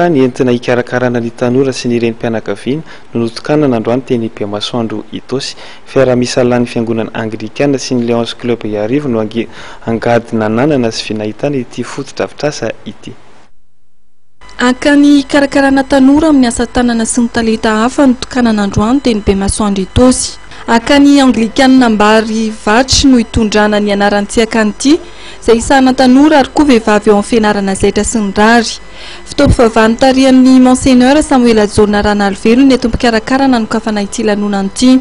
Akany entina hikarakarana ny tanora sy ny renim-pianakaviana no notokanana androany teny Bemasoandro Itaosy. Fiaraha-misalan'ny fiangonana anglikana sy ny Lions Club Iarivo no angady nananana sy vy nahitana ity fotodrafitrasa ity. Akany hikarakarana tanora amin'ny asa tanana sy ny talenta hafa notokanana androany teny Bemasoandro Itaosy. Akany Anglikanina Ambary Vatry no hitondrana ny anaran'ity akany ity, izay hisahana tanora ary koa vehivavy eo amin'ny fianarana zaitra sy ny rary. Fotoam-pivavahan'ny tarihan'ny Monseigneur Samoela Jaona Ranalivelo ny eto-mpikarakara nanokafana ity lanonana ity.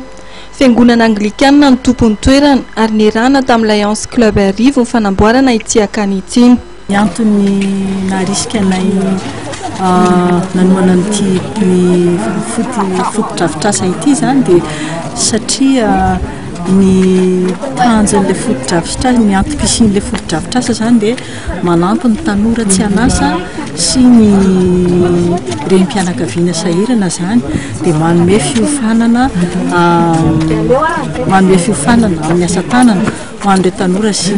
Fiangonana Anglikanina no tompon'ny toerana ary niarahana tamin'ny Lions Club Iarivo ny fanamboarana ity akany ity. Ny antony naharisika anay nanohana an'ity ny fotodrafitrasa ity izany dia satria ny tanjon'ilay fotodrafitrasa, ny antom-pisian'ilay fotodrafitrasa izany dia manampy ny tanora tsy an'asa sy ny renim-pianakaviana sahirana izany dia manome fiofanana manome fiofanana amin'ny asa tanana ho an'ireo tanora sy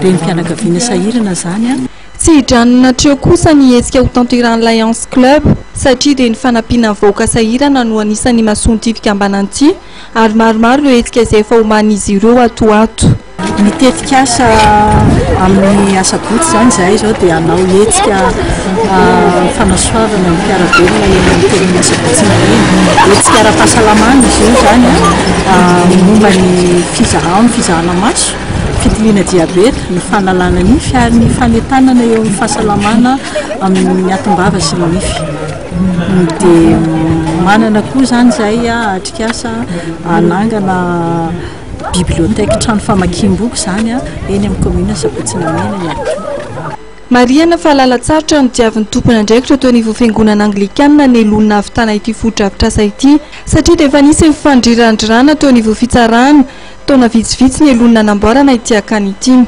renim-pianakaviana sahirana izany. Tsy hijanona hatreo kosa ny hetsika hotanterahan'ny Lions Club satria dia ny fanampiana ny vahoaka sahirana no anisan'ny imasoan'ity fikambanana ity ary maromaro ireo hetsika izay efa omanin'izy ireo ato ho ato. Ny tetikasa amin'ny asabotsy izany izahay izao dia hanao hetsika fanasoavana ny mpiara-belona eny amin'ny toerana asabotsy iny. Hetsika ara-pahasalamana izy io izany momba ny fizahana, fizahana maso, fitiliana diabeta, ny fanalana nify ary ny fanentanana eo amin'ny fahasalamana amin'ny atim-bava sy ny nify. Dia manana koa izany izahay atrikasa hanangana Bibliothèque, trano famakiam-boky izany eny amin'ny kaominina Sabotsy Namehana ihany koa. Marihana fa lalan-tsarotra no diavin'ny tompon'andraikitra teo anivon'ny fiangonana anglikanina nialoha ny nahavitana ity fotodrafitrasa ity satria dia efa nisy ny fandrirandrana teo anivon'ny fitsarana taona vitsivitsy nialoha ny nanamboarana ity akany ity.